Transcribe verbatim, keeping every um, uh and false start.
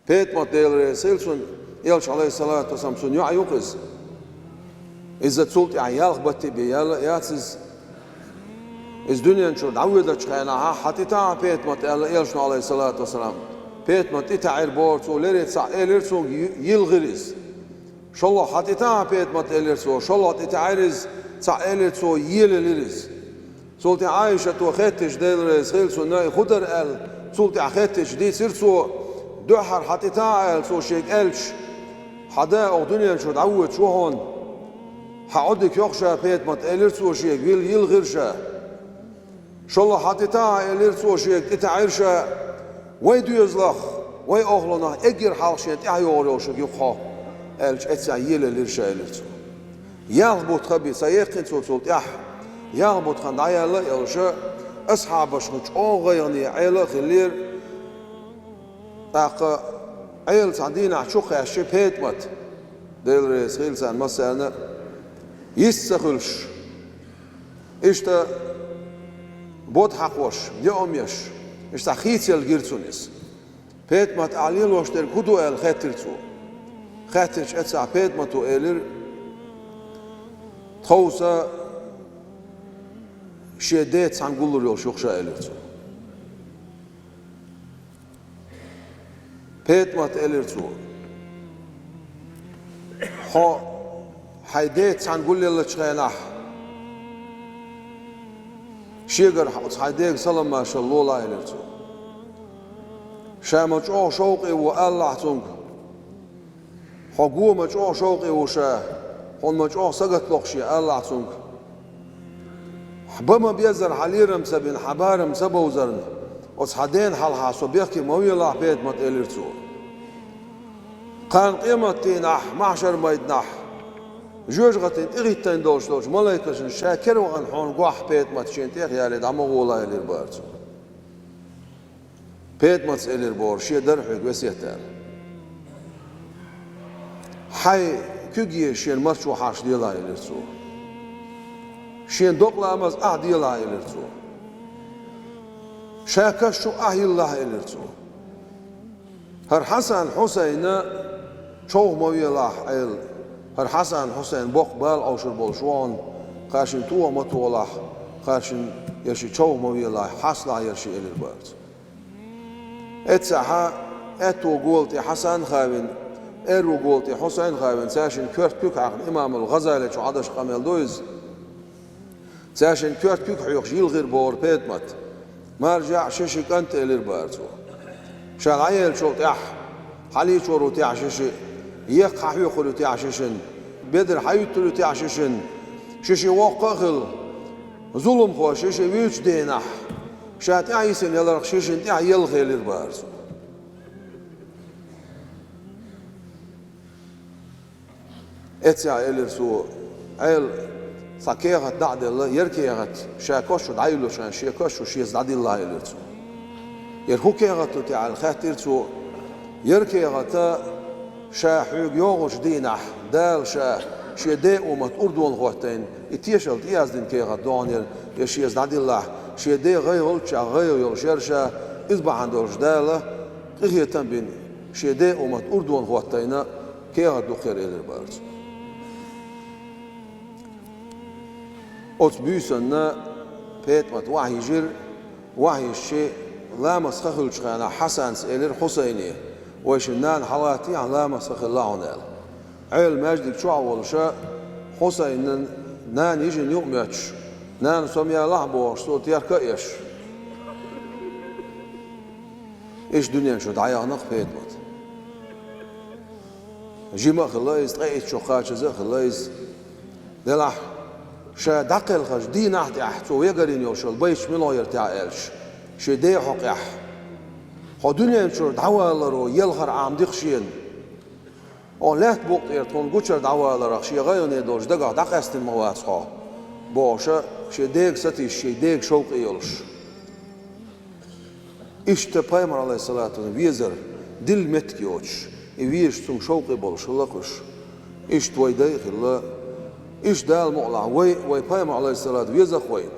ПетӀмат, Дела реза хила цунна, Элча, Ӏалайхиссалату вассалам, цунна йоӀ ю-кх иза. Иза цул тӀаьхьа ялх баттий бе яьлла а яц иза. Иза дуьнен чура дӀавоьдучу хенахь, хьа тӀетаӀа, ПетӀмат, аьлла Элчано, Ӏалайхиссалату вассалам. ПетӀмат тӀетаӀийра боху цо, леррина цхьаъ элира цуьнга, ю-, йилла хир иза. ШолгӀа хьа тӀетаӀа, ПетӀмат, элира цо, шолгӀа тӀетаӀийра иза, цхьаъ элира цо, елаелира иза. Цул тӀаьхьа Ӏайшата хаьттича, Дела реза хила цунна, и хӀун дара аьлла, цул тӀаьхьа хаьттича дийцира цо, дуьххьара хьа тӀетаӀа аьлла цо шега аьлча, хьан да оха дуьнен чура дӀавоьдуш ву хьуна, хьан Ӏодика йо-кх ша, ПетӀмат, элира цо шега, вилла йилла хир ша. ШолгӀа хьа тӀетаӀа, элира цо шега, тӀетаӀийра ша, вай доьзалх, вай охӀланах эггара хьалха шена тӀаьхьа йогӀур йолуш ю-кх хьо, аьлча, эццехь елаелира ша, элира цо. Ялх бутт хан бен ца яьккхина цо цул тӀаьхьа. Ялх бутт хан дӀаяьлла а йолуша, асхьабашна чӀогӀа гӀайгӀане, Ӏела а хиллера. ТӀаккха Ӏела цхьана дийнахь чу кхаьчча, ПетӀмат, Дела реза хила царна массарна а, йист ца хуьлуш, иштта бода хьакхош, йоам еш, иштта хийцаелла гира цунна иза. ПетӀмат, ахь лелош дерг хӀун ду аьлла, хаьттира цо. Хаьттича, эццахь ПетӀмато элира: «Тховса шен деца цхьаьна гуллур йолуш ю-кх ша», — элира цо. «ПетӀмат, — элира цо, — хьо хьайн деца цхьаьна гулъеллачу хенахь, шегара хьо оцу хьайн дега салам-маршалла лолахь», — элира цо. «Ша ма чӀогӀа шовкъе ву, алалахь цуьнга. Хьо го ма чӀогӀа шовкъе ву ша, хьуна ма чӀогӀа сагатдоккхуш я, алалахь цуьнга. Хьан бан ма-беззара, хьан лерам ца бина, хьан барам ца бовзарна, оцу хьан дена хьалха со бехке ма велахь, ПетӀмат», — элира цо. «Кхана къематдийнахь, махьшар-майданахь, жоьжахатина тӀехӀиттийна долуш долчу малайкашна ша кара вахана хьуна гохь, ПетӀмат, шена тӀехъялий, дӀа ма гӀолахь», — элира боху цо. ПетӀмата элира боху: «Шен дара хьоьга весет даьлла. Хьайн куьге шена марчо хьарш делахь», — элира цо. «Шен докъа ламаз ахь делахь», — элира цо. «Ша каш чу ахь йиллахь», — элира цо. «ХӀара Хьасан, Хьусайна човха ма велахь», — аьлла. «ХӀара Хьасан, Хьусайн боккха бала Ӏовшур болуш ву хьуна, кхаршинна тоха ма тохалахь, кхаршинна я ши човха ма велахь, хьасталахь я ши», — элира боху цо. Эццахьа аьтту гола тӀе Хьасан а хавина, аьрру гола тӀе Хьусайн а хавина, цаьршинна коьрта куьг хьаькхна, имамул ГӀазали чу Ӏадаш къамел ду иза. Цаьршинна коьрта куьг хьоькхуш йилла хир бохура ПетӀмат. «Маржа, ши-ши кӀант», — элира боху цо. Ша дӀаеллачул тӀаьхьа, хьалечор ву техьа ши-ши, екха хьан хьоькхур ю техьа ши-шина, бедар хьан юьттур ю техьа ши-шина, ши-ши воккха а хилла, зуламхо ши-ши вуьйцучу дийнахь, ша тӀаьхьа йисина яларх ши-шина тӀаьхьа елла хилира бохура цо. Эццахь элира цо: «Ӏела, цхьа кехат дӀа а делла, яра кехат ша каш чу дӀайиллачу хенахь, шен каш чу шеца дӀадиллахь», — элира цо. «ХӀара хӀун кехат ду техьа?» — аьлла, хаьттира цо. «Яра кехат ша хьоьга йогӀучу дийнахь, Дала ша шен ден уммат урдонан хӀоттийна, и тешалла тӀеяздина кехат ду хьуна яра, я шеца дӀадиллахь, шен ден гӀайгӀа йолччехь гӀайгӀа йолуш яра ша, иза бахьана долуш Дала къинхетам а бина, шен ден уммат урдонан хӀоттийна кехат ду-кх хӀара», — элира боху цо. Оцу буьйсанна ПетӀмат вахьа йижира, вахьа йижча, ламаз хан хуьлучу хенахь Хьасанца элира Хьусайне: «Вай шун нана хьалаттахь, ламаз хан хилла хьуна», — аьлла. Ӏела маьждиг чохь а волуша, Хьусайнан нана йижина юкъаметташ, нана со ма ялахь а бохуш, цо терка а еш. Иштта дуьнен чу дӀаяхна-кх ПетӀмат. Жима а хилла иза, ткъе итт шо кхачаза а хилла иза. Делахь, ша дӀакхелхачу дийнахь а тӀехь цо вегарийна йолуш йолу байташ мила гӀо яра техьа аьлча, шен ден хьокъехь: «Хьо дуьнен чуьра дӀаваларо елхар Ӏамадо-кх шена. Оха лаьтта букъа тӀера тхуна гучуьра дӀаваларх шен гӀайгӀане долуш дагах дӀакъаьстина ма вац хьо», — бохуша, шен дега сатийсаш, шен дега шовкъе йолуш. Иштта Пайхамар, Ӏалайхиссалату вассалам, везар дилла меттиг йоцуш, и везаш цунна шовкъе болуш хилла-кх уьш. Иштта вай дай а хилла. Иштта Дала мукъалахь вай, вай Пайхамар, Ӏалайхиссалату, веза-кх вайна.